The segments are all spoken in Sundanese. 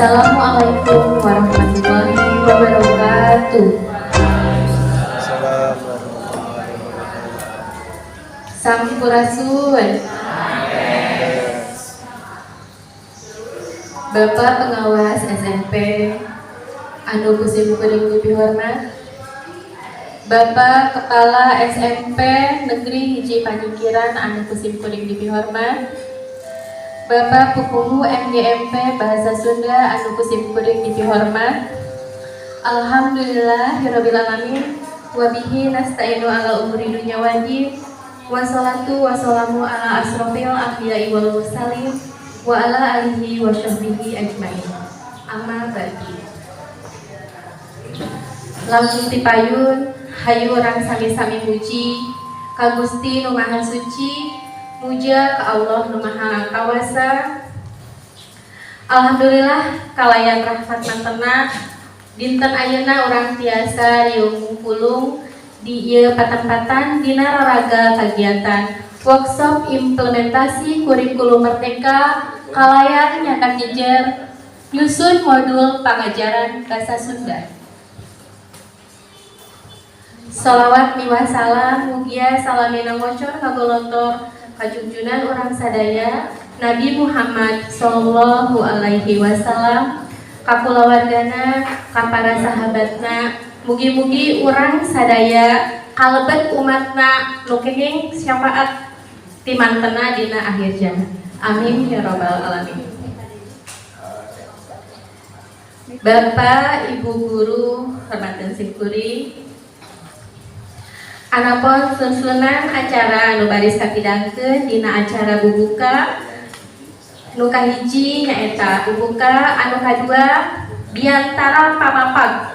Assalamualaikum warahmatullahi wabarakatuh. Assalamualaikum warahmatullahi wabarakatuh. Sampurasun. Bapak Pengawas SMP anu ku simkuring dipihormat, Bapak Kepala SMP Negeri 1 Panyingkiran anu ku simkuring dipihormat, Bapak Pupuhu MGMP Bahasa Sunda anu ku simkuring dipihormat. Alhamdulillahirabbil alamin, wabihi nasta'inu ala umuri dunya waddin. Wassalatu wassalamu ala asrofil anbiya'i wal mursalin wa ala alihi wa sahbihi ajmain. Amma ba'du. Langkung tipayun, hayu urang sami-sami muji ka Gusti Nu Maha Suci, muja ka Allah Nu Maha Kawasa. Alhamdulillah, kalayan rahmat mantena dinten ayeuna urang tiasa riung mungpulung di ieu patempatan dina raraga kagiatan workshop implementasi kurikulum merdeka kalayan nyandak jejer nyusun modul pangajaran bahasa Sunda. Salawat miwah salam mugia salamina ngocor kagolontor kajungjunan urang sadaya Nabi Muhammad Sallallahu Alaihi Wasallam, ka kulawargana, ka para sahabatna. Mugi-mugi urang sadaya kalebet umatna nu kenging syafaat ti mantena dina akhir zaman. Amin ya robbal alamin. Bapak, Ibu guru hormatan simkuring. Anapun susunan acara anu baris kapidangkeun dina acara bubuka, nu kahiji nyaeta bubuka, anu kadua biantara pamapag.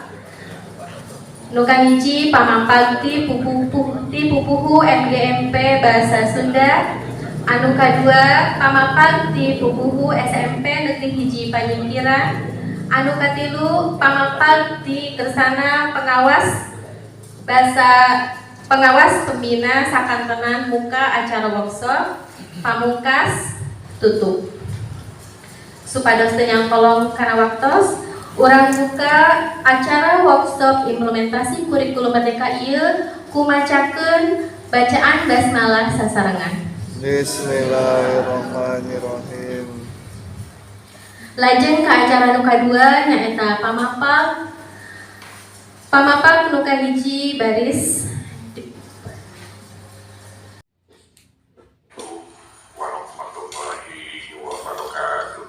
Nu kahiji pamapag ti pupuhu MGMP Bahasa Sunda, anu kadua pamapag ti pupuhu SMP Negeri 1 Panyingkiran, anu katilu pamapag ti kersana pengawas bahasa, pengawas pembina sakantenan muka acara workshop, pamungkas tutup. Supados teu nyangkolong kana waktos, urang buka acara workshop implementasi kurikulum merdeka ieu ku macakeun bacaan basmalah sasarengan. Bismillahirrahmanirrahim. Lajeng ka acara nu kadua nyaeta pamapag. Pamapag nu kahiji baris Warahmatullahi wabarakatuh.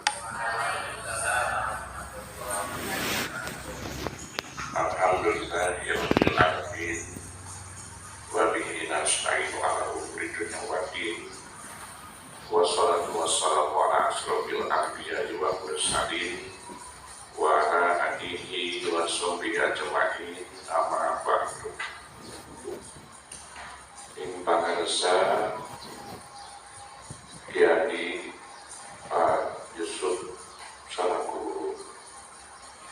Alhamdulillahirabbil alamin. Wa bihi nasta'inu ala umuri dunya waddin. Wassalatu wassalamu ala asrofil anbiya'i wal mursalin wa ala alihi wa sahbihi ajma'in. Amma ba'du. Ing pangarsa Kiai Pak Yusuf selaku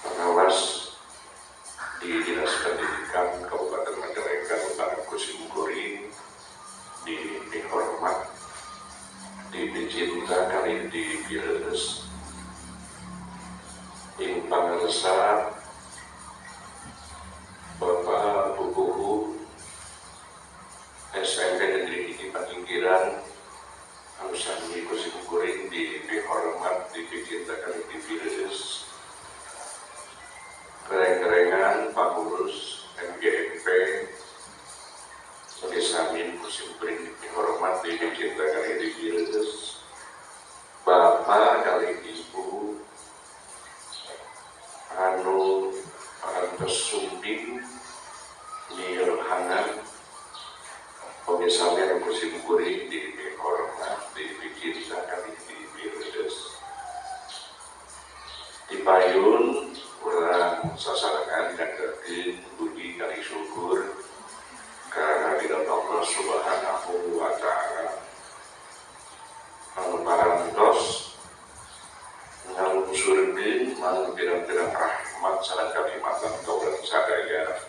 pengawas di Dinas Pendidikan Kabupaten Majalengka anu ku simkuring dihormat, dicinta kalih dipireueus. Ing pangarsa Bapak Pupuhu SMP Negeri 1 Panyingkiran anu sami ku simkuring dihormat, dicinta kalih dipireueus. Reng-rengan pangurus MGMP oge sami ku simkuring dihormat, dicinta kalih dipireueus. Bapak kalih Ibu anu parantos sumping di rohangan oge sami anu ku simkuring dihormat, dicinta kalih dipireueus. Dipayun urang sasarengan nyanggakeun puji kalih syukur kehadirat Allah Subhanahu wa Ta'ala anu parantos ngalungsurkeun mangpirang-pirang rahmat sareng kanikmatan ka urang sadaya,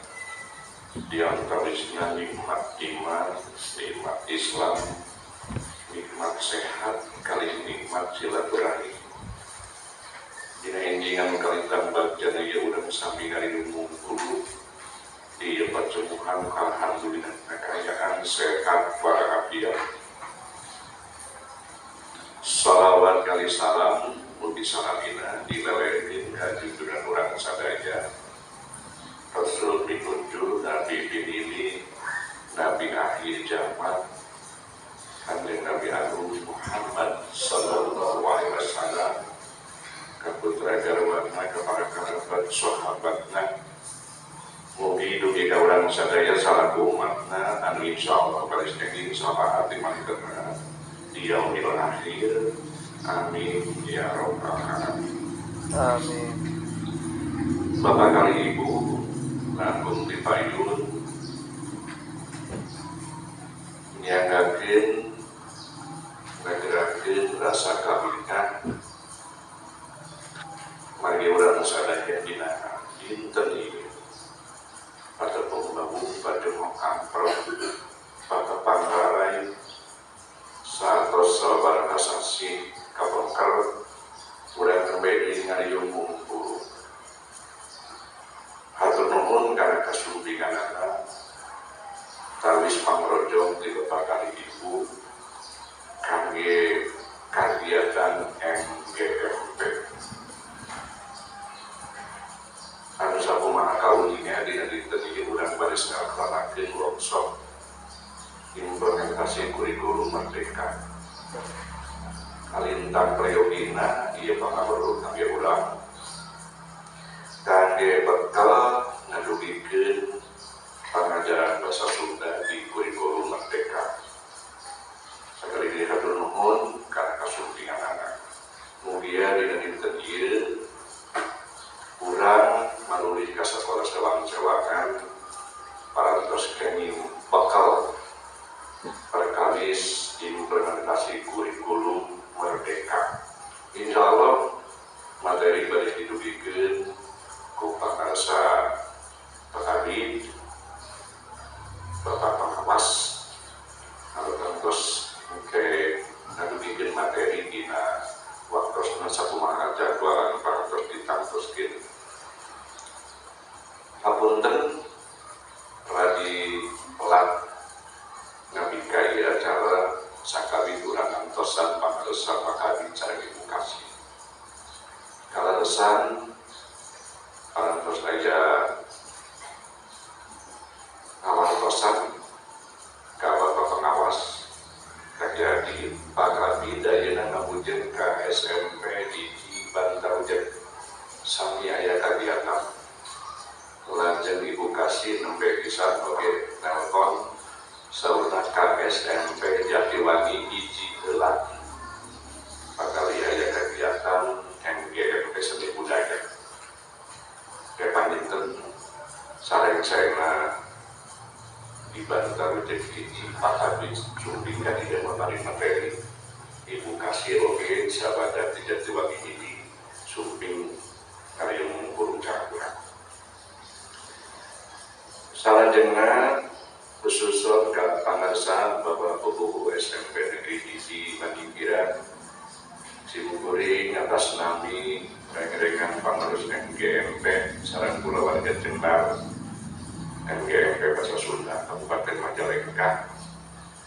di antawisna nikmat iman, nikmat Islam, nikmat sehat kalih nikmat silaturahim. Dina enjing anu Kabagjana ieu urang sami ngariung mungkulu di pajemuhan, alhamdulillah kekayaan sehat walafiat. Salawat kali salam mugi salamina dilelekeun ka junjungan urang sadaya, Rasul pitujuh, Nabi pinili, Nabi akhir zaman, Kanjeng Nabi Agung Muhammad Sallallahu Alaihi Wasallam, ka putra garwana, ka para kerabat sahabatna, mugi dugi ka urang sadaya salaku umatna anu insyaallah baris kenging syafaat di malaikat di yaumil akhir. Amin ya rabbal alamin. Amin. Bapak kali Ibu langkung dipayun nyanggakeun ngagerakeun rasa kabingah margi urang sadaya dina dinten ieu patepung babung pademokan amprok patepang saatos sababaraha sasih kapengker urang nembe deui ngariung ngumpul. Hatur nuhun kana kasumpinganana tawis pangrojong ti Bapak kali Ibu kangge kagiatan MGMP anu sakumaha kauninga dina dinten ieu urang baris ngalaksanakeun workshop implementasi kurikulum merdeka. Kalintang prayogina ieu pangaweruh kangge urang kangge bekal ngadugikeun pangajaran bahasa Sunda di kurikulum merdeka. Sakali deui hatur nuhun kana kasumpinganana. Mugia dina dinten ieu urang malulih ka sakola sewang-sewangan parantos kenging bekal perkawis implementasi kurikulum merdeka. Insya Allah materi baris didugikeun ku pangarsa Pak Kabid, Bapak Pengawas, anu tangtos engke ngadugikeun materi dina waktosna sakumaha jadwal anu parantos ditangtoskeun. Hapunten radi pelat ngabika ieu acara sakawit urang ngantosan pangarsa Pak Kabid sareng Ibu Kasih. Kaleresan parantos aya ngawartosan ka Bapak Pengawas kajadi Pak Kabid ayeuna ngabujeng ka SMP di Bantarujeg sami aya kagiatan. Lajeng Ibu Kasih nembe pisan oge nelpon saurna ka SMP Jatiwangi hiji heula bakal aya kegiatan MGMP seni budaya. Kepanginten sareng-sarengna di Bantarujeg hiji Pak Kabid sumping ka dieu mapari materi. Ibu Kasih oge sabada di Jatiwangi hiji sumping kariung kurung cakurang. Salajengna khususon ka pangarsa Bapak Bobo SMP Negeri Hiji Panyingkiran simkuring atas nami reng-rengan pangurus MGMP sareng kulawarga Jembar MGMP Bahasa Sunda Kabupaten Majalengka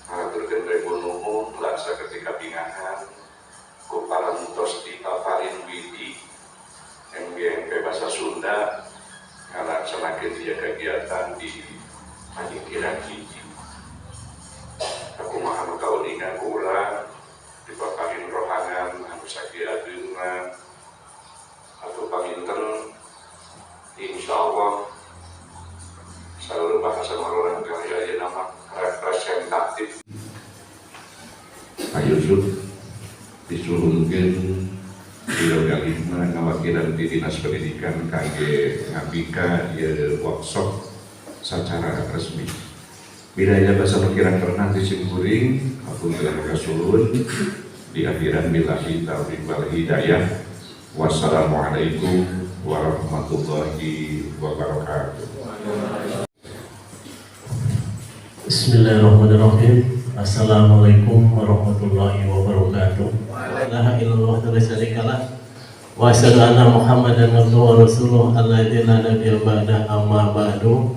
ngaturkeun ribu nuhun laksa ketika bingahan ku parantos dipaparin widi MGMP Bahasa Sunda ngalaksanakeun ieu kegiatan di Panyingkiran hiji. Sakumaha nu kauninga ku urang dipaparin rohangan anu sakieu ageungna atau panginten insyaallah saluruh bahasa urang kali ayeuna mah representatif. Pak Yusuf disuhunkeun beliau ngawakilan di Dinas Pendidikan kangge ngabika ieu workshop secara resmi. Bila aya basa nu kirang pernah disimkuring, hapunten kasuhun. Di akhiran billahi taufiq wal hidayah. Wassalamualaikum warahmatullahi wabarakatuh. Bismillahirrahmanirrahim. Assalamualaikum warahmatullahi wabarakatuh. La ilaha illallah wa la syarikalah. Wa asyhadu anna Muhammadan abduhu wa rasuluh alladzi la nabiyya ba'dah, amma ba'du.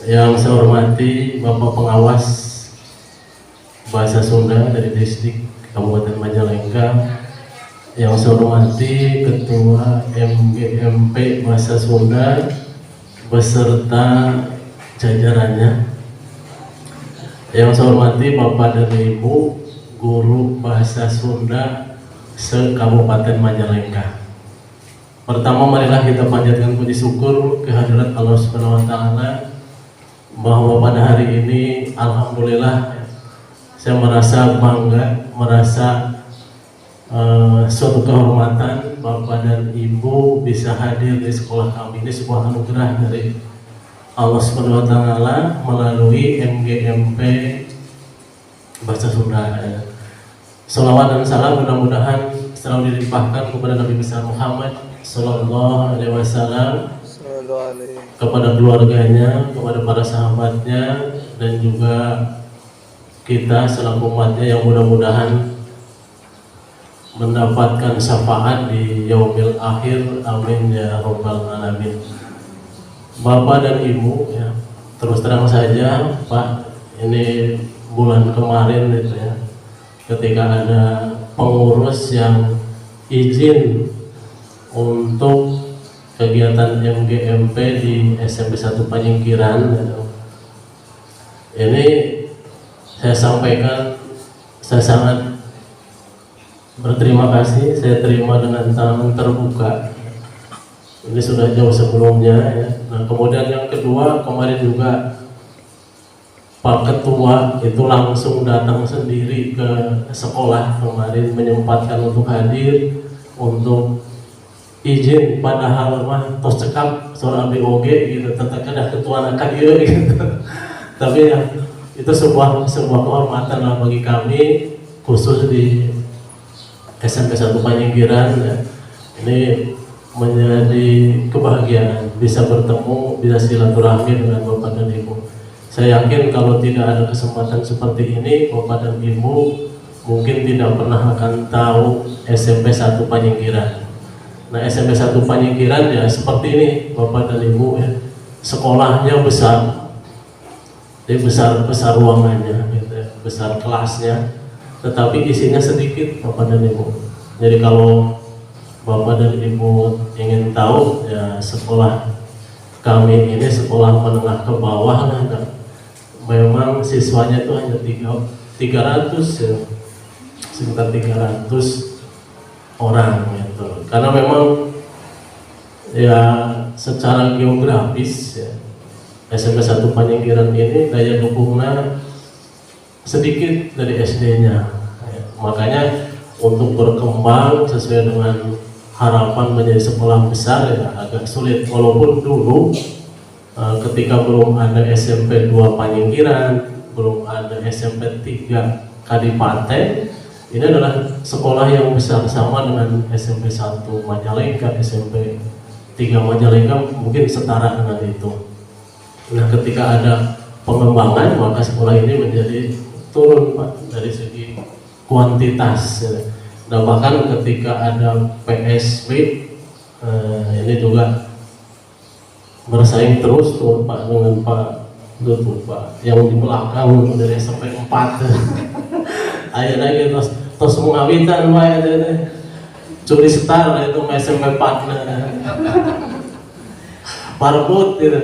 Yang saya hormati Bapak Pengawas Bahasa Sunda dari Distrik Kabupaten Majalengka, yang saya hormati Ketua MGMP Bahasa Sunda beserta jajarannya, yang saya hormati Bapak dan Ibu guru Bahasa Sunda se-Kabupaten Majalengka. Pertama, marilah kita panjatkan puji syukur kehadirat Allah Subhanahu wa taala bahwa pada hari ini, alhamdulillah, saya merasa bangga, merasa suatu kehormatan Bapak dan Ibu bisa hadir di sekolah kami. Ini sebuah anugerah dari Allah Subhanahu wa taala melalui MGMP Bahasa Sunda ya. Salawat dan salam mudah-mudahan selalu dilimpahkan kepada Nabi besar Muhammad Sallallahu Alaihi Wasallam, kepada keluarganya, kepada para sahabatnya, dan juga kita selaku umatnya yang mudah-mudahan mendapatkan syafaat di yaumil akhir. Amin ya robbal alamin. Bapak dan Ibu ya, terus terang saja, Pak, ini bulan kemarin itu ya, ketika ada pengurus yang izin untuk kegiatan MGMP di SMP 1 Panyingkiran gitu. Ini saya sampaikan, saya sangat berterima kasih, saya terima dengan tangan terbuka. Ini sudah jauh sebelumnya ya. Nah, kemudian yang kedua, kemarin juga Pak Ketua itu langsung datang sendiri ke sekolah kemarin, menyempatkan untuk hadir untuk izin, padahal mah tos cekap seorang BOG gitu, tetap ada ketua nak ieu gitu. Tapi ya itu sebuah sebuah kehormatan lah bagi kami, khusus di SMP 1 Panyingkiran ya. Ini menjadi kebahagiaan bisa bertemu, bisa silaturahmi dengan Bapak dan Ibu. Saya yakin kalau tidak ada kesempatan seperti ini, Bapak dan Ibu mungkin tidak pernah akan tahu SMP 1 Panyingkiran. Nah, SMP 1 Panyingkiran ya seperti ini, Bapak dan Ibu ya. Sekolahnya besar, jadi besar besar ruangannya, gitu ya, besar kelasnya, tetapi isinya sedikit, Bapak dan Ibu. Jadi kalau Bapak dan Ibu ingin tahu ya, sekolah kami ini sekolah menengah ke bawah lah. Nah, memang siswanya itu hanya 300 ya, sekitar 300 orang gitu. Karena memang ya secara geografis ya, SMP 1 Panyingkiran ini daya dukungnya sedikit dari SD-nya ya. Makanya untuk berkembang sesuai dengan harapan menjadi sekolah besar ya agak sulit, walaupun dulu ketika belum ada SMP 2 Panyingkiran, belum ada SMP 3 Kadipaten, ini adalah sekolah yang besar, sama dengan SMP 1 Majalengka, SMP 3 Majalengka, mungkin setara dengan itu. Nah, ketika ada pengembangan, maka sekolah ini menjadi turun, Pak, dari segi kuantitas ya. Nah, bahkan ketika ada PSB ini juga bersaing terus tuh, Pak, dengan Pak itu tuh, Pak, yang di belakang dari SMP 4. Ayo lagi terus terus mengawitan, Pak, itu curi star itu SMP 4, nah. Parbut gitu.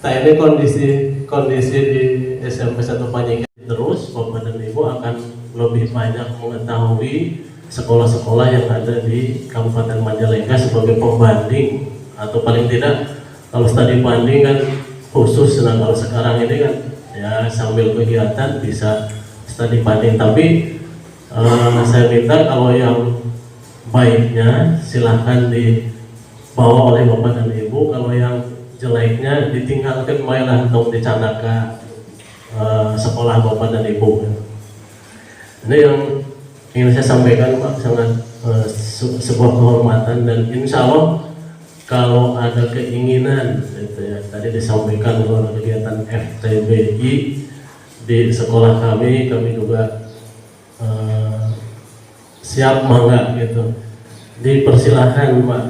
Nah, ini kondisi kondisi di SMP 1 Panyingkiran. Terus Bapak dan Ibu akan lebih banyak mengetahui sekolah-sekolah yang ada di Kabupaten Majalengka sebagai pembanding, atau paling tidak kalau studi banding kan khusus. Nah, kalau sekarang ini kan ya sambil kegiatan bisa studi banding, tapi saya minta kalau yang baiknya silahkan dibawa oleh Bapak dan Ibu, kalau yang jeleknya ditinggalkan baiklah untuk dicandak ke sekolah Bapak dan Ibu. Ini yang ingin saya sampaikan, Pak, sangat sebuah kehormatan dan insya Allah kalau ada keinginan gitu ya, tadi disampaikan kalau ada kegiatan FTBI di sekolah kami, kami juga siap mangga gitu. Dipersilahkan, Pak,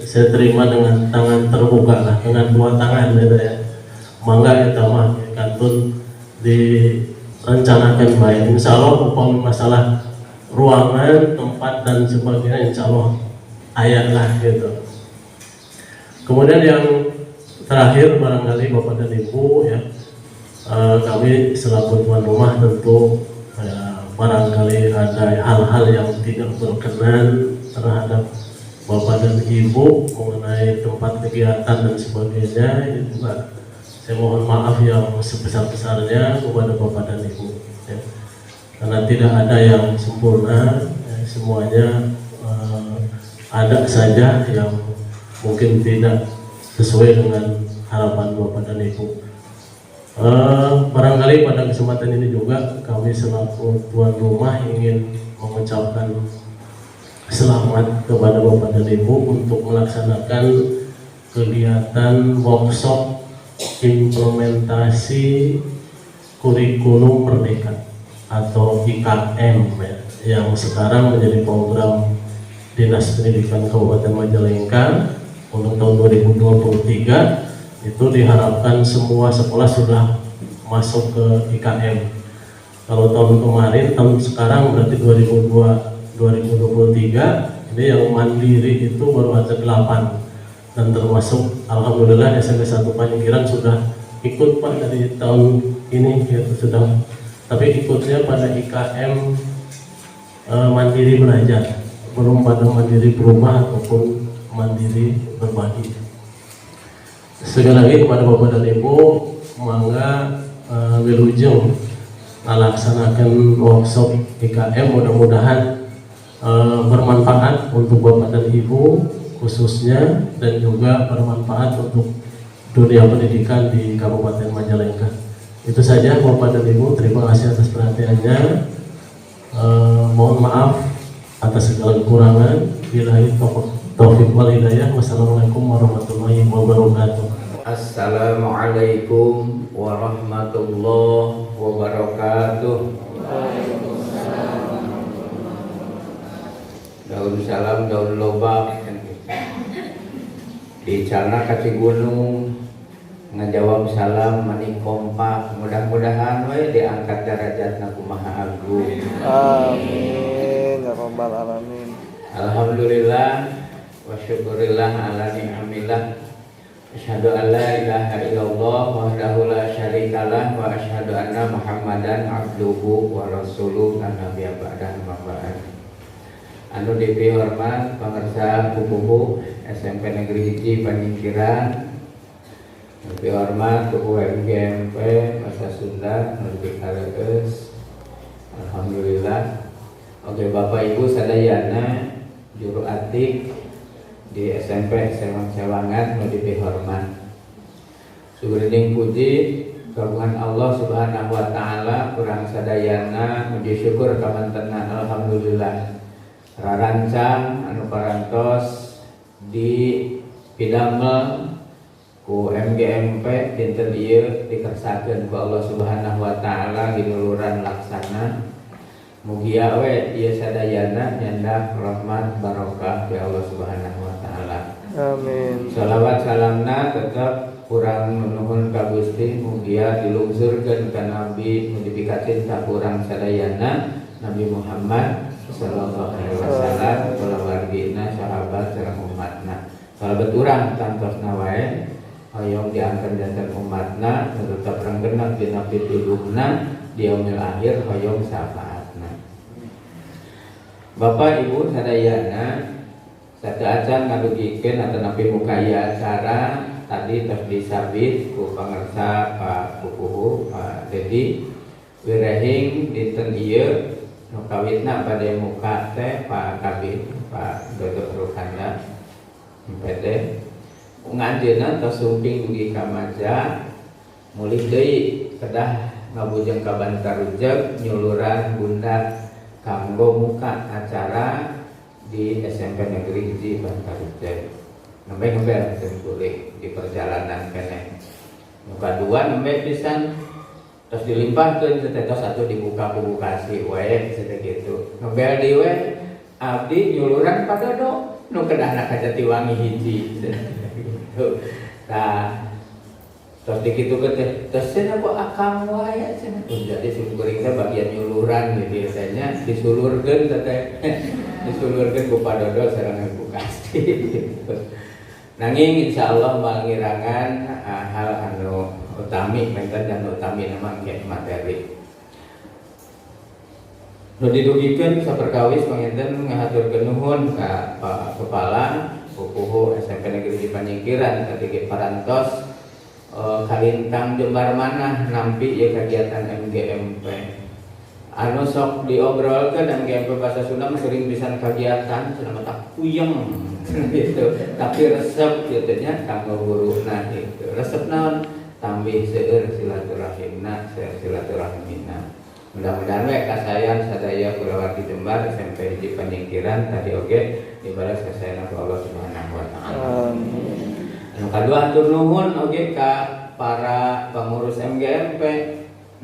saya terima dengan tangan terbuka lah, dengan dua tangan gitu ya. Mangga eta mah kantun direncanakan baik. Insya Allah upami masalah ruangan, tempat, dan sebagainya, insya Allah aya lah gitu. Kemudian yang terakhir barangkali Bapak dan Ibu ya, kami selaku tuan rumah tentu ya, barangkali ada hal-hal yang tidak berkenan terhadap Bapak dan Ibu mengenai tempat kegiatan dan sebagainya, ini juga saya mohon maaf yang sebesar-besarnya kepada Bapak dan Ibu ya. Karena tidak ada yang sempurna ya, semuanya ada saja yang mungkin tidak sesuai dengan harapan Bapak dan Ibu. Barangkali pada kesempatan ini juga kami selaku tuan rumah ingin mengucapkan selamat kepada Bapak dan Ibu untuk melaksanakan kegiatan workshop implementasi kurikulum merdeka atau IKM ya, yang sekarang menjadi program Dinas Pendidikan Kabupaten Majalengka untuk tahun 2023. Itu diharapkan semua sekolah sudah masuk ke IKM. Kalau tahun kemarin, tahun sekarang berarti 2002 2023 ini yang mandiri itu baru ada 8 dan termasuk alhamdulillah SMP 1 Panyingkiran sudah ikut, Pak, dari tahun ini gitu sudah, tapi ikutnya pada IKM mandiri belajar, belum pada mandiri berubah ataupun mandiri berbagi. Sekali lagi kepada Bapak dan Ibu, mangga wilujeng melaksanakan workshop IKM, mudah-mudahan bermanfaat untuk Bapak dan Ibu khususnya dan juga bermanfaat untuk dunia pendidikan di Kabupaten Majalengka. Itu saja, Bapak dan Ibu, terima kasih atas perhatiannya. Mohon maaf atas segala kekurangan. Billahi taufik wal hidayah. Wassalamualaikum warahmatullahi wabarakatuh. Assalamualaikum warahmatullahi wabarakatuh. Daun salam, daun lobak di Calna ka Cigunung ngajawab salam mani kompak, mudah-mudahan we diangkat derajatna ku Maha Agung. Amin ya rabbal alamin. Alhamdulillah wa syukurillah ala ni'amillah. Asyhadu an la ilaha illallah wahdahu la syarikalah wa asyhadu anna Muhammadan abduhu wa rasuluh la nabiyya ba'da, amma ba'd. Anu dipihormat pangersa pupuhu SMP Negeri Hiji Panyingkiran, dipihormat pupuhu MGMP Bahasa Sunda nu dipikareus. Alhamdulillah. Oke, Bapak Ibu sadayana juru atik di SMP Sewang Sewangan nu dipihormat. Sugrining puji kagungan Allah Subhanahu wa taala, urang sadayana muji syukur kamantenan, alhamdulillah rarancang anu parantos di pidamel ku MGMP dinten ieu dikersakeun ku Allah Subhanahu wa taala ginuluran laksana. Mugia we ieu sadayana nyandak rahmat barokah ti Allah Subhanahu wa taala. Amin. Salawat salamna tetap urang nuhun ka Gusti, mugia dilungsurkeun ka Nabi nu dipikacinta ku urang sadayana, Nabi Muhammad sallallahu alaihi wasallam, kulawargina, sahabat sareng umatna. Salebet urang tantosna wae hoyong diangkeun janten umatna nu tetep renggenep dina pituduhna di yaumil akhir, hoyong syafaatna. Bapak Ibu sadayana, sateuacan ngadugikeun atanapi muka ieu acara tadi tos disabit ku pangersa Pak Pupuhu Pak Dedi, wirehing dinten ieu nu kawitna bade muka teh Pak Kabin Pak Dodo Rukanda MPD, nganjeunna tos sumping dugi ka Maja, mulih deui kedah ngabujeng ka Bantarujeg nyuluran bunda kanggo muka acara di SMP Negeri Hiji Bantarujeg. Nembe ngebel kuring di perjalanan keneh. Nu kadua nembe pisan terus dilimpahkeun teh tos atuh dibuka ku bukasi we teh kitu. Ngebel deui we abdi nyuluran Pak Dodo. Nu kedahna ka Jatiwangi hiji gitu. Nah, terus dikitukeun teh, terus cenah ku akang wae cenah. Jadi sim kuring teh bagian nyuluran gitu biasanya disulurkeun teh. Disulurkeun ku Pak Dodo sareng Ibu Kasti gitu. Nanging insyaallah mangirangan hal anu utami menten dan utami nama engke materi. Nu didugikeun saperkawis panginten ngahaturkeun nuhun ka Pak Kepala Pupuhu SMP Negeri di Panyingkiran tadi ge parantos kalintang jembar manah nampi ieu kegiatan MGMP. Anu sok diobrolkeun MGMP bahasa Sunda mah sering pisan kegiatan cenah mah tak puyeng gitu. Tapi resep gitu nya kanggo guruna gitu. Resep naon? Tambih seueur silaturahimna, seueur silaturahimina. Mudah-mudahan we kasayan sadaya kulawargi Jembar SMP Hiji Panyingkiran tadi oge dibalas kasayan ku Allah Subhanahu wa taala. Amin. Anu kadua hatur nuhun oge ka para pengurus MGMP.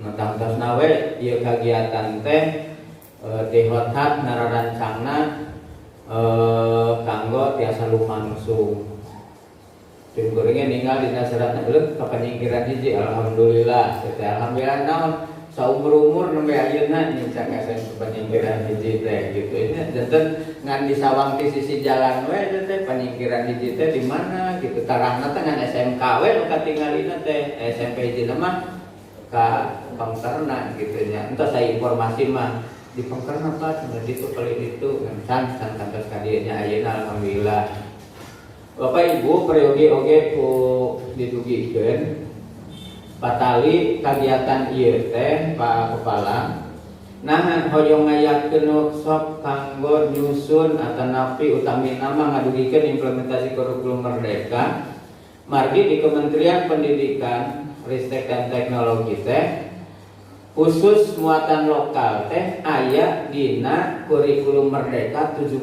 Nu tangtosna we ieu kagiatan teh ti hothat nararancangna kanggo tiasa lumangsung. Tim kuringnya ninggal dina seratna eueuh ka Panyingkiran hiji alhamdulillah. Teh alhamdulillah naon saumur-umur nembe ayeuna nincak SMP Panyingkiran hiji teh gitu. Ini janten ngan disawang ti sisi jalan we teh Panyingkiran hiji teh di mana gitu. Tarahna teh ngan SMK we nu katingalina teh SMP hiji mah ka Pangkerna gitu nya. Entos saya informasi mah di Pangkerna Pak cenah ditu paling ditu ngan can can kantos ka dieu nya ayeuna alhamdulillah. Bapak Ibu peryogi oge ku didugikeun patali kagiatan ieu teh Pak Kepala nah hoyong ngayakeun workshop kanggo nyusun atanapi utamina mah ngadugikeun implementasi kurikulum merdeka margi di Kementerian Pendidikan Riset dan Teknologi teh khusus muatan lokal teh aya dina kurikulum merdeka 17.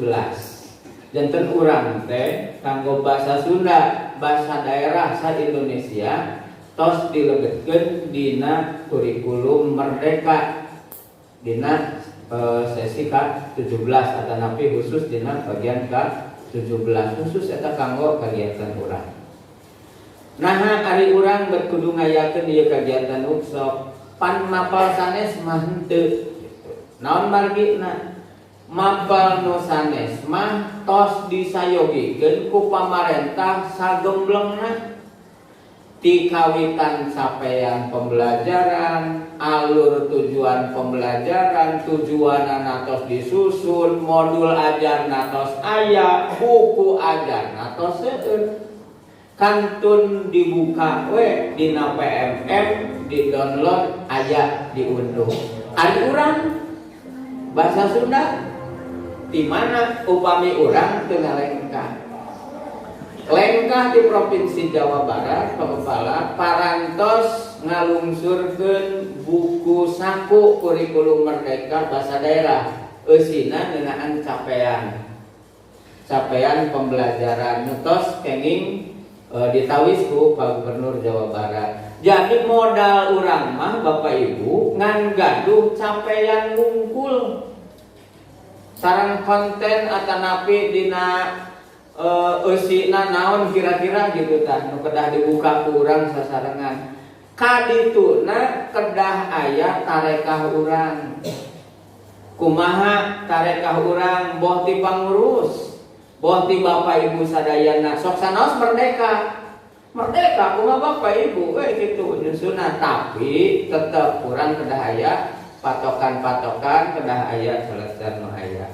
Janten urang teh kanggo bahasa Sunda, bahasa daerah sa Indonesia tos dilebetkeun dina kurikulum merdeka dina sesi ka-17 atanapi khusus dina bagian ka-17 khusus eta kanggo kegiatan urang. Nah, ari urang bet kudu ngayakeun ieu kegiatan workshop pan mapel sanes mah henteu gitu. Naon margina? Mapel nu sanes mah tos disayogikeun ku pamarentah sagemblengna ti kawitan capaian pembelajaran, alur tujuan pembelajaran, tujuanana tos disusun, modul ajar tos aya, buku ajar tos seueur. Kantun dibuka we dina PMM, di download aya diunduh. Ari urang bahasa Sunda di mana upami urang teu ngalengkah. Lengkah di Provinsi Jawa Barat, Pak Kepala, parantos ngalungsurkeun buku saku kurikulum merdeka bahasa daerah eusina ngeunaan capaian. Capaian pembelajaran tos kenging ditawis ku Pak Gubernur Jawa Barat. Jadi modal urang mah Bapak Ibu ngan gaduh capaian wungkul. Sareng konten atanapi dina eusina naon kira-kira gitu tah nu kedah dibuka ku urang sasarengan. Kadituna kedah aya tarekah urang. Kumaha tarekah urang boh ti pangurus, boh ti Bapak Ibu sadayana sok sanaos merdeka. Merdeka kumaha Bapak Ibu we kitu nyusunna tapi tetep urang kedah aya patokan-patokan kedah aya selesai nu aya.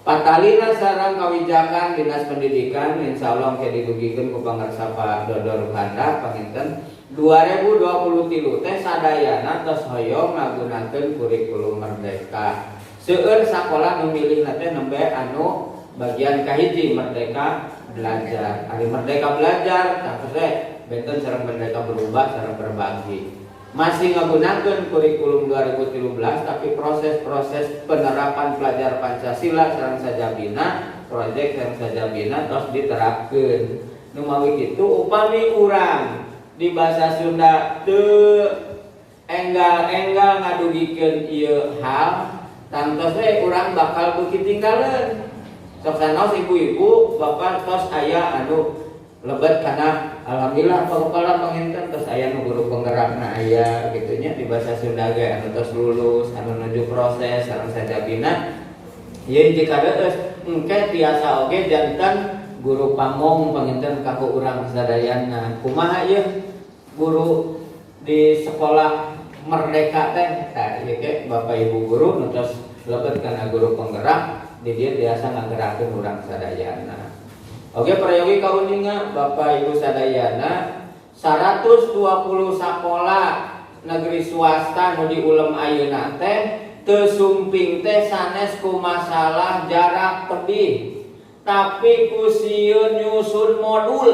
Patalina sareng kawijakan Dinas Pendidikan insyaallah engke didugikeun ku pangarsa Pak Dodo Rukanda panginten 2023 teh sadayana tos hoyong ngagunakeun kurikulum merdeka. Seueur sakola nu milihna teh nembe anu bagian kahiji merdeka belajar. Ari merdeka belajar tah teh benten sareng merdeka berubah sareng berbagi. Masih ngagunakeun kurikulum 2013 tapi proses-proses penerapan pelajar Pancasila sareng sajabina, proyek sareng sajabina tos diterapkeun. Nu mawi kitu upami urang di bahasa Sunda teu enggal-enggal ngadugikeun ieu hal, tangtos we urang bakal beuki tinggalin. Sok sanaos ibu-ibu bapak tos aya anu lebet kana alhamdulillah Pak Kepala panginten tos aya nu guru penggerakna aya kitu nya di bahasa Sunda ge anu tos lulus anu nuju proses sareng sajabina ieu jika reueus engke tiasa oge janten guru pamong panginten kanggo urang sadayana. Kumaha ieu guru di sekolah merdeka teh? Tah ieu ge Bapak Ibu guru nu tos lebet kana guru penggerak di dieu tiasa ngagerakeun urang sadayana. Oke, prayogi kauninga Bapak Ibu sadayana 120 sakola negeri swasta nu diulem ayeuna teh teu sumping teh sanes ku masalah jarak tebih, tapi ku sieun nyusun modul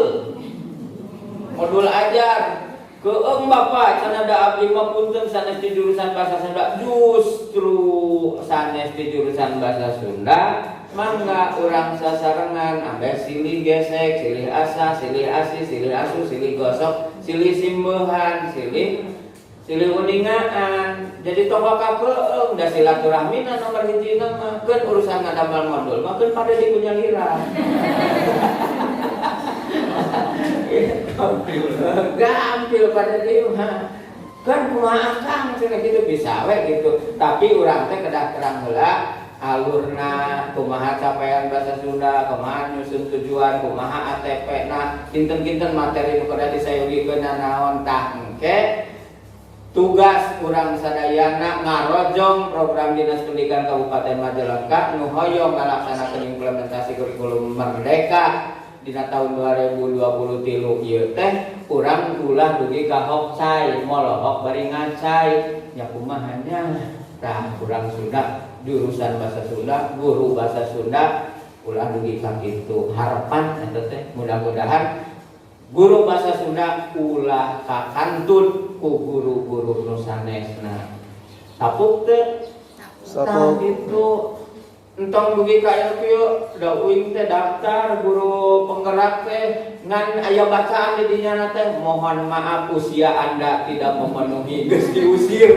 modul ajar. Keeng Bapak cenah da abdi mah punten sanes di jurusan bahasa Sunda, justru sanes di jurusan bahasa Sunda mangga urang sasarengan ambe silih gesek, silih asah, silih asih, silih asuh, silih gosok, silih simbeuhan, silih silih uningaan. Jadi tong kakeung da silaturahmina nomor hiji mah keun urusan ngadamel modul mah keun pada dikunyalira. Gampil pada di mah kan kumaha akang cenah kitu bisa we gitu. Tapi urang teh kedah terang heula alurna kumaha capaian bahasa Sunda, kumaha nyusun tujuan, kumaha ATP na kinten-kinten materi nu kedah disayogikeun naon tah engke tugas urang sadayana ngarojong program Dinas Pendidikan Kabupaten Majalengka nu hoyong ngalaksanakeun implementasi kurikulum merdeka dina tahun 2023 ieu teh urang ulah dugi ka hokcai molohok bari ngacai nya kumaha nya tah urang Sunda jurusan bahasa Sunda guru bahasa Sunda ulah dugi ka kitu harapan eta teh mudah-mudahan guru bahasa Sunda ulah kakantun ku guru-guru nu sanesna sapuk teh Sapuk gitu. Entong dugi ka ieu kieu da uing teh daftar guru penggerak teh ngan aya bacaan di dinya teh mohon maaf usia Anda tidak memenuhi geus diusir.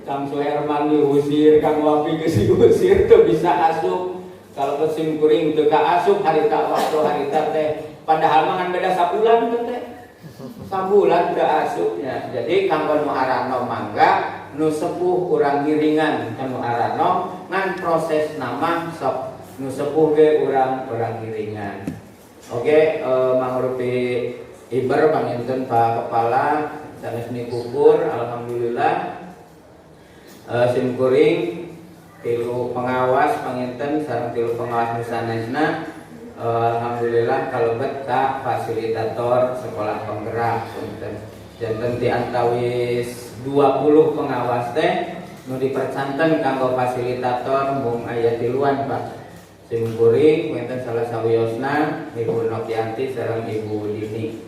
Kang Suherman diusir, Kang Wapi geus diusir teu bisa asup. Kalau sim kuring teu ka asup harita waktu harita teh padahal mah ngan beda sabulan teh. Sabulan teu asupnya. Jadi kanggo nu aranom mangga nu sepuh urang ngiringan ka nu aranom ngan proses nama sok nu sepuh ge urang urang ngiringan. Oke, mangrupi iber panginten Pak Kepala sanes nikukur alhamdulillah. Sim kuring tilu pengawas panginten sareng tilu pengawas nu sanesna alhamdulillah kalebet ka fasilitator sekolah penggerak punten. Janten di antawis 20 pengawas teh nu dipercanten kanggo fasilitator mung aya tiluan Pak. Sim kuring wonten salah sawiosna Ibu Nokianti sareng Ibu Dini.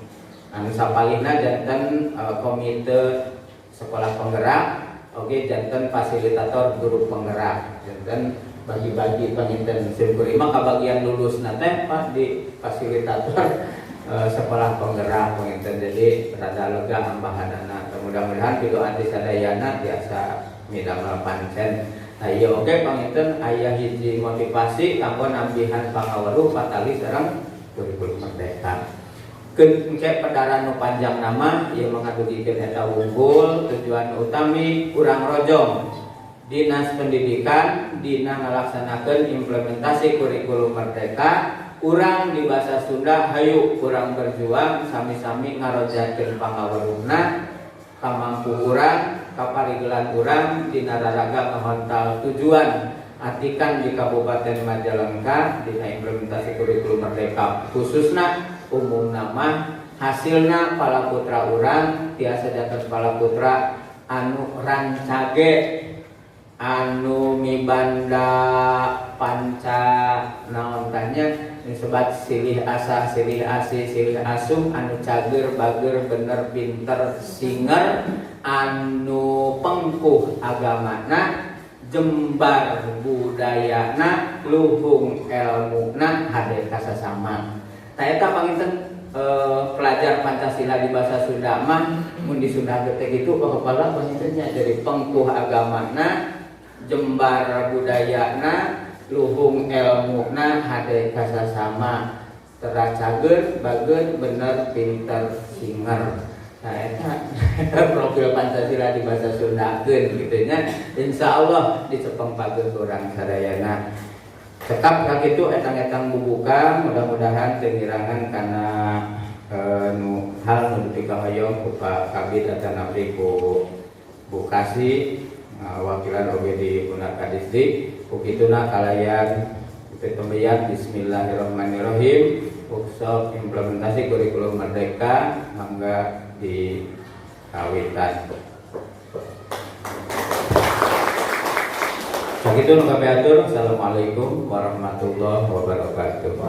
Anu sapalihna janten komite sekolah penggerak oke janten fasilitator guru penggerak. Janten bagi-bagi panginten sim kuring mah kabagian lulusna teh Pak di fasilitator sekolah penggerak panginten jadi rada lega ambahanana. Mudah-mudahan pidoan di sadayana tiasa midamel pancen. Nah iya oke panginten aya hiji motivasi kanggo nambihan pangaweruh patali sareng kurikulum merdeka. Keun engke pedaran nu panjang nama ieu mengadugikeun eta wungkul tujuan utami urang rojong Dinas Pendidikan dina ngalaksanakeun implementasi kurikulum merdeka urang di bahasa Sunda hayu urang berjuang sami-sami ngarojakeun pangaweruhna kamampu urang kaparigelan urang dina raraga ngahontal tujuan atikan di Kabupaten Majalengka dina implementasi kurikulum merdeka khususna umum nama hasilna pala putra urang tiasa janten pala putra anu rancage anu mibanda panca naon tanya disebat silih asah silih asih silih asuh anu cager bager bener pinter singer anu pengkuh agamana jembar budayana luhung elmuna hade kasasama. Tah eta panginten pelajar Pancasila di bahasa Sunda mah mun di Sunda teh kitu Pak Kepala panginten nya jadi pengkuh agamana jembar budayana Luhung elmuna hade kasasama, tera cager, bager, bener, pinter, singer. Nah, eta profil Pancasila di bahasa Sundakeun gitu nya. Insya Allah dicepeng pageuh urang sadayana. Tetap kakitu etang-etang bubuka, mudah-mudahan teu ngirangan kana nu hal nu dipikahoyong ku Pak Kabid atanapi ku Bukasi wakilan oge di Unar Kadisdik. Ku kituna kalayan pemberian bismillahirrahmanirrahim, workshop implementasi kurikulum merdeka mangga di kawitan. Sakitu nu kapihatur. Assalamualaikum warahmatullahi wabarakatuh.